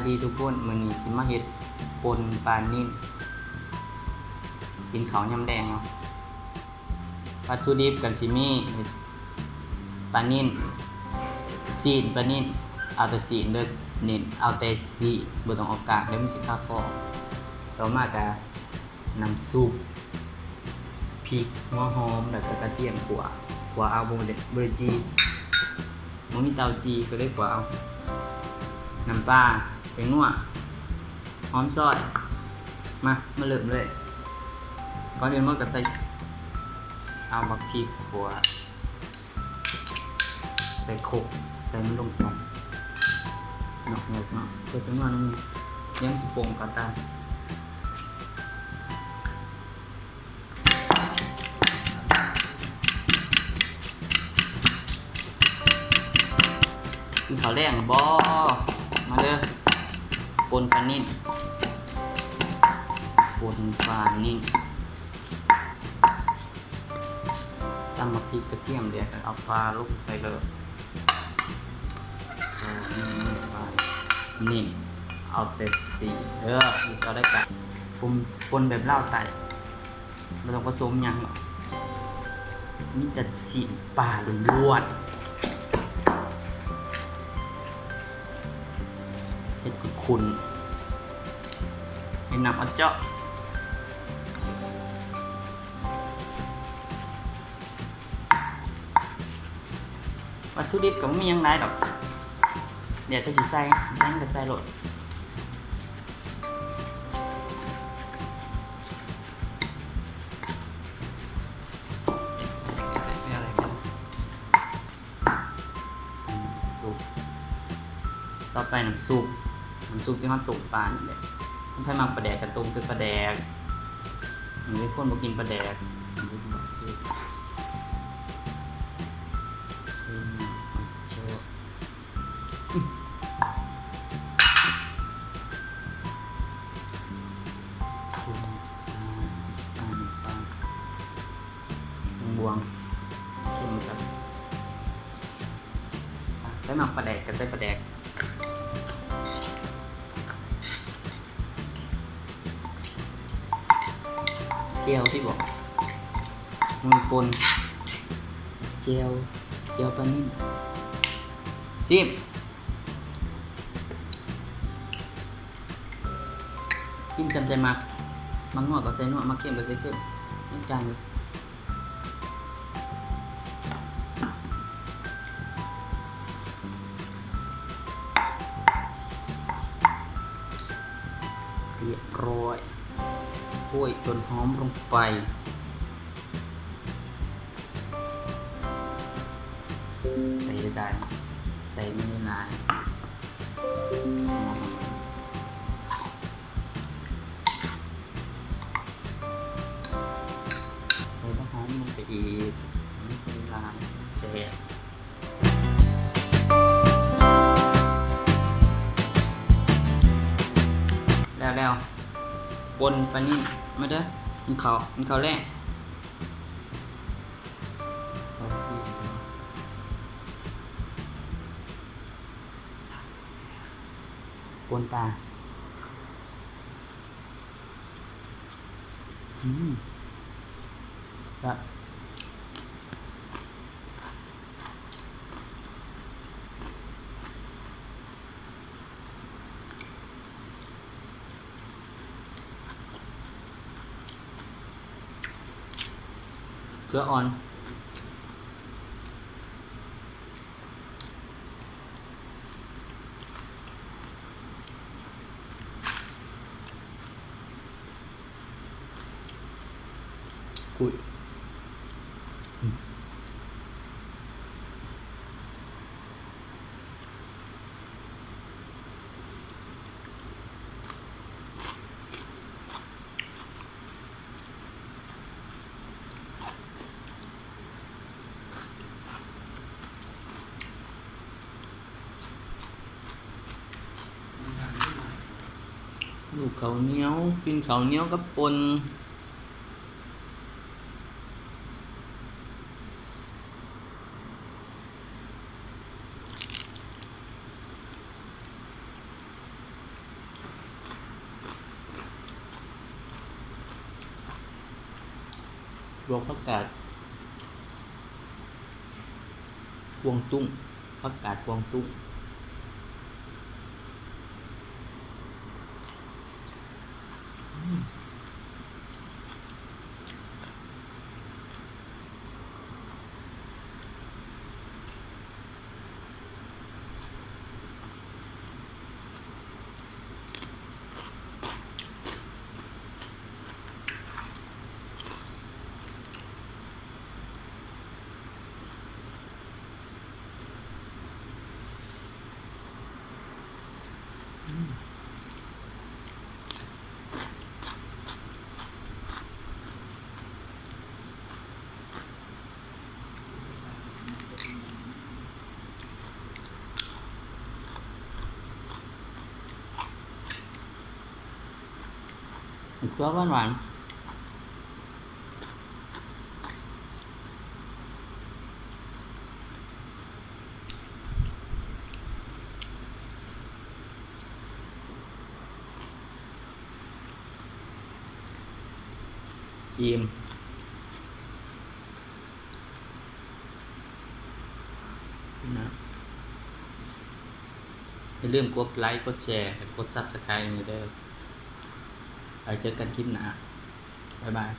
ດີທຸກຄົນ, ມື້ນີ້ຊິມາເຮັດປົ່ນປານິນ ກິນເຂົ້າຍາມແລງເນາະ. ວັດຖຸດິບກໍຊິມີປານິນ, ຊີ້ນປານິນ, ເອົາແຕ່ຊີ້ນເດີ, ເນັ້ນເອົາແຕ່ຊີ້ນ, ບໍ່ຕ້ອງເອົາກ້າງເດີ, ມັນຊິຄາຄໍ. ຕໍ່ມາກໍ ນ້ຳຊຸບ, ພິກ, ຫົວຫອມ ແລ້ວກໍກະທຽມຂົ້ວ, ຂົ້ວເອົາ, ບໍ່ໄດ້ ບໍ່ໄດ້ຈີ່, ບໍ່ມີເຕົາຈີ່ ກໍເລີຍຂົ້ວເອົາ. ນ້ຳປາ, ແປ້ງນົວ, ຫອມຊອຍ. ມາ ມາເລີ່ມເລີຍ. ກ່ອນອື່ນເຮົາກໍໃສ່ ເອົາບັກພິກຂົ້ວ ໃສ່ຄົກ ໃສ່ມັນລົງໄປເນາະ ເນາະ ໃສ່ໄປໜ້ອຍໜຶ່ງ ດຽວມັນຊິຟົງເຂົ້າຕາ. ກິນເຂົ້າແລງແລ້ວບໍ່? ມາເດີ ປົ່ນປານິນ ປົ່ນປານິນ. ຕຳບັກພິກກະທຽມ ແລ້ວກໍເອົາປາລົງໄປເລີຍ. ເອົາແຕ່ຊີ້ນເດີ ເອົາໄດ້ກະ ປົ່ນ ປົ່ນແບບລາວໃຕ້ ບໍ່ຕ້ອງປະສົມຫຍັງດອກ ມີແຕ່ຊີ້ນປາລ້ວນໆ. ເຮັດຂຸ້ນໆ ເຮັດນ້ຳອາເຈາະ. ວັດຖຸດິບກໍບໍ່ມີຫຍັງຫຼາຍດອກ ແລ້ວແຕ່ຊິໃສ່ ໃສ່ຫຍັງກໍໃສ່ໂລດ. ຊຸບ ຕໍ່ໄປນ້ຳຊຸບ ນ້ຳຊຸບທີ່ເຮົາຕົ້ມປານີ້ແຫຼະ. ຄັນໃຜມັກປາແດກກໍຕົ້ມໃສ່ປາແດກ ມີຄົນບໍ່ກິນປາແດກ ໃສ່ນ້ຳເຂົ້ມ ບວງໆ ເຂັ້ມກັນ. ໃຜມັກປາແດກກໍໃສ່ປາແດກ. ແຈ່ວຕິບໍ? ມັນປົ່ນ ແຈ່ວ ແຈ່ວປານິນ. ຊີມ ຊີມຕາມໃຈມັກ ມັກນົວກໍໃສ່ນົວ ມັກເຄັມກໍໃສ່ເຄັມ ໃຫ້ຈານ. ຮຽບຮ້ອຍ ໂຮຍຕົ້ນຫອມລົງໄປ ໃສ່ຫຼາຍໆ ໃສ່ມາຫຼາຍໆ. ໃສ່ບັກຫອມລົງໄປອີກ ມັນເວລາມັນແຊບ. ແລ້ວໆ ປົ່ນປານິນ ມາເດີ ກິນເຂົ້າ ກິນເຂົ້າແລງ. ປົ່ນປາ ອືມ ແຊບ. ເກືອອ່ອນ. ກຸ້ຍ ອືມ ລູກເຂົ້າໜຽວ ກິນເຂົ້າໜຽວກັບປົ່ນ. ອ ລວກຜັກກາດກວາງຕຸ້ງ, ຜັກກາດກວາງຕຸ້ງ. ເກືອຫວານໆ. ອີ່ມນະ. ຢ່າລືມກົດໄລ ກົດແຊ ແລະ ກົດຊັບສະໄຄຣບໃຫ້ເດີ. ໄວ້ເຈີກັນຄລິບໜ້າ. ບາຍບາຍ.